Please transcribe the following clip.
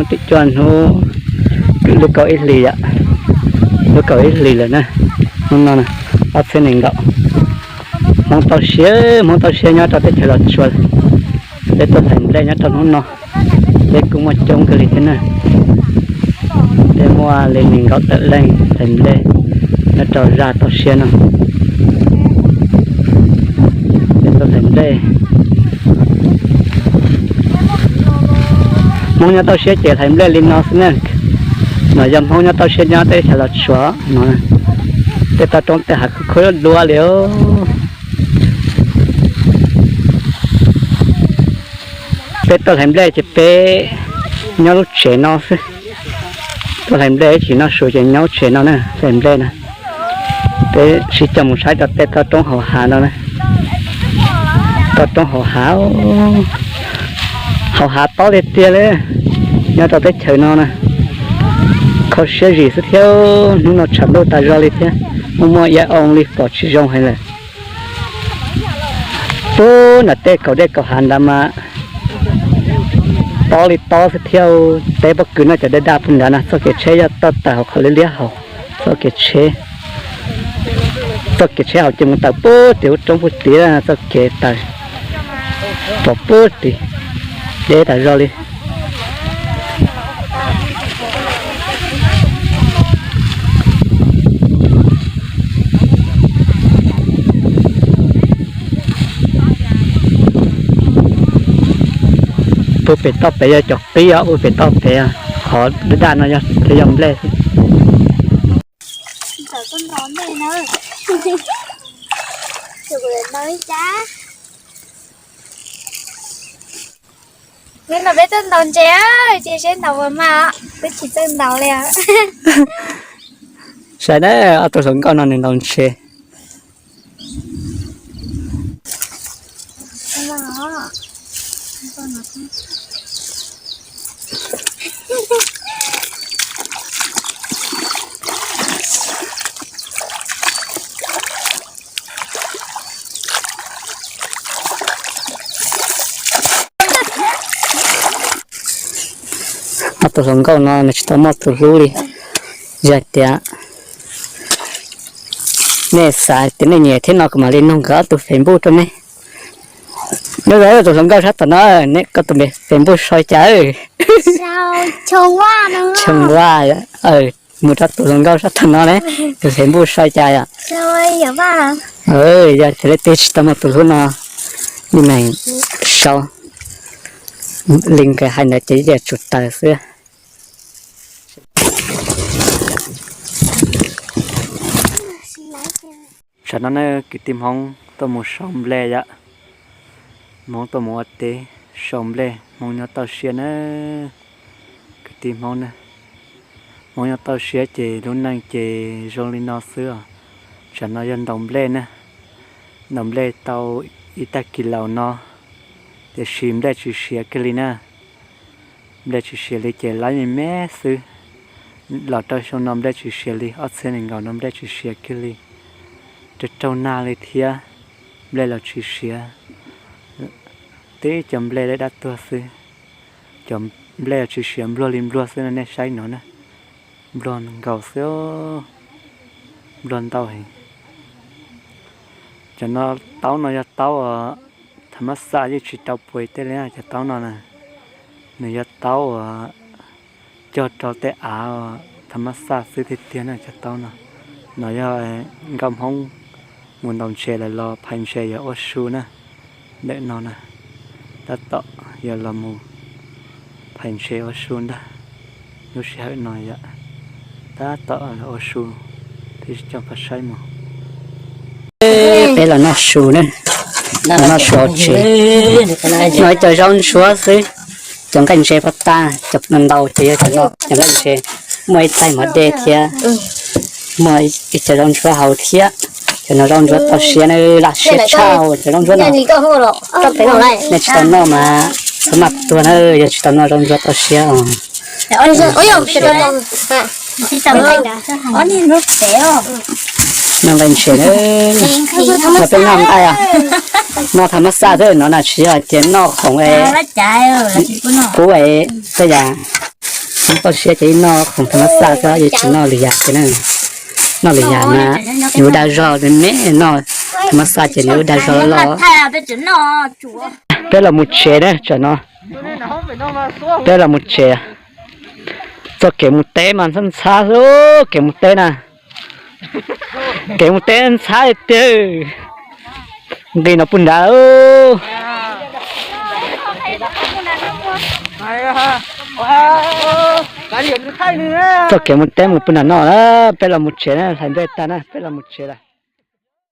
Tim cuaj hnub, lub kaum ib hlis yom, lub kaum ib hlis lawm na, hnub no ob txhiab nees nkaum. Hmoob tau siab, Hmoob tau siab nyob rau teb chaws Los Tsuas, peb tuaj hlais nplej nyob rau hnub no, peb kuj muaj coob kawg li thiab na. Peb muaj li nees nkaum tawm leej hlais nplej nyob rau zaj toj siab no. Peb tuaj hlais nplej. Hmoob nyob toj siab ces hlais nplej li no xwb na. No yog Hmoob nyob toj siab nyob teb chaws Los Tsuas no. Tej toj roob tej hav khuab khuab duab li. Peb tuaj hlais nplej ces peb nyob lub tsev no xwb. Tuaj hlais nplej ib chim noj su ces nyob lub tsev no na, hlais nplej na. Peb sib coj mus saib rau tej toj roob hauv hav no na. Toj roob hauv hav, hauv hav tob tiag tiag li. Nyob rau teb chaws no na, kho siab zim xwb thiab. Hnub no tshav ntuj tas zog li thiab, muaj muaj ia oo li pom tsis zoo heev lawm. Pub nram tej kaum dej kaum hav ntawd mas tob li tob xwb thiab. Teb pob kws no cov dej daj puag nrad na, txoj kev tsheb yog toj tawm hauv qhov liab liab hauv txoj kev tsheb. Txoj kev tsheb hauv ces mus tawm puag tim ub roob puag tim txoj kev tawm pom puag tim deb tas zog li. Puag pem toj pem yog cov qib os, puag pem toj pem, qhov daj daj no yog thiaj yog nplej xwb. Hnub no peb tuaj ntaus ntses, ces seb ntaus puas mag, twb tsis txawj ntaus li. Saib na, ob tug hluas nkauj no nws ntaus ntses. Ob tug hluas nkauj no nws tsis tau muaj tus hlub li. Yog tias nej xav tias nej nyiam thiab no kuv mam li nug nkawd ob tug Facebook rau nej. Nyob zoo tus hluas nkauj sab tom no, nej koj tus Facebook sau cas? Choo Vaj, mus rau tus hluas nkauj sab tom no ne, tus Facebook sau cas yom? Yog tias leej twg tsis tau muaj tus hlub no, li neeg sau li nkawd hais ntawd ces yeej tsum tawg xwb. Tsam no ne kwv tij Hmoob tuaj mus sau nplej yom. Hmoob tuaj mus ua teb sau nplej, Hmoob nyob toj siab na. Kwv tij Hmoob na, Hmoob nyob toj siab ces lub neej ces zoo li no xwb os. Tsam no yog ntaus nplej na, ntaus nplej tau ib tag kis laus no, tiam sis nplej tsis siav kiag li na. Nplej tsis siav li ces laib me me xwb. Los rau xyoo no nplej tsis siav li, ob txhiab nees nkaum no nplej tsis siav kiag li. Raug raug nag li thiab, nplej los tsis siav. Tib cov nplej dab dab tuag xwb. Cov nplej los tsis siav, npluag li npluag xwb no, nej saib no na. Npluag nkaus xwb, npluag ntau heev. Cov no, taub no yog taub uas thav mab xaj, yeej tsis tau puas tej li cov taub no na. Nws yog taub uas cog rau tej av thav mab xaj xwb tiag tiag na cov taub no. No yog nkauj Hmoob mus ntaus ntses lawm los phais ntses yuav ua su na. Ntawm no na, tab tom yuav los mus phais ntses ua su ntag. Lub sij hawm no yom, tab tom los ua su, thiab coj pab saib mus. Peb los noj su na, los noj su hauv tsev. No ib co zaub ntsuab xwb, cov nqaij ntses pov tas, cov no ntau ces yog cov no cov nqaij ntses, muaj ib txaij mov dej thiab, muaj ib co zaub ntsuab hauv thiab. Cov no zaub ntsuab toj siab na, laj siab tshaj cov zaub ntsuab no. Nej tsis tau noj mas txhob maj tuag na, yog tsis tau noj zaub ntsuab toj siab os. Noj nqaij ntses na, noj peb noj nqaij, noj thav mab xaj xwb no na, tsis yog hais tias noj khoom es kub es tej yam. Toj siab ces ib noj khoom tham mas xaj xwb, yuav tsis noj lwm yam ces na. Noj lwm yam mas nws ua dag zog, nws me noj tham mas xaj ces nws ua dag zog loj. Peb los mus tsev na, tsam no peb los mus tsev. Txoj kev mus teb mas ntxhab ntxhab xwb, kev mus teb na. Kev mus teb ntxhab tiag. Nqis no puag nrad. Txoj kev mus teb mus puag nram no na, peb los mus tsev na, hlais nplej tag na, peb los mus tsev lawm.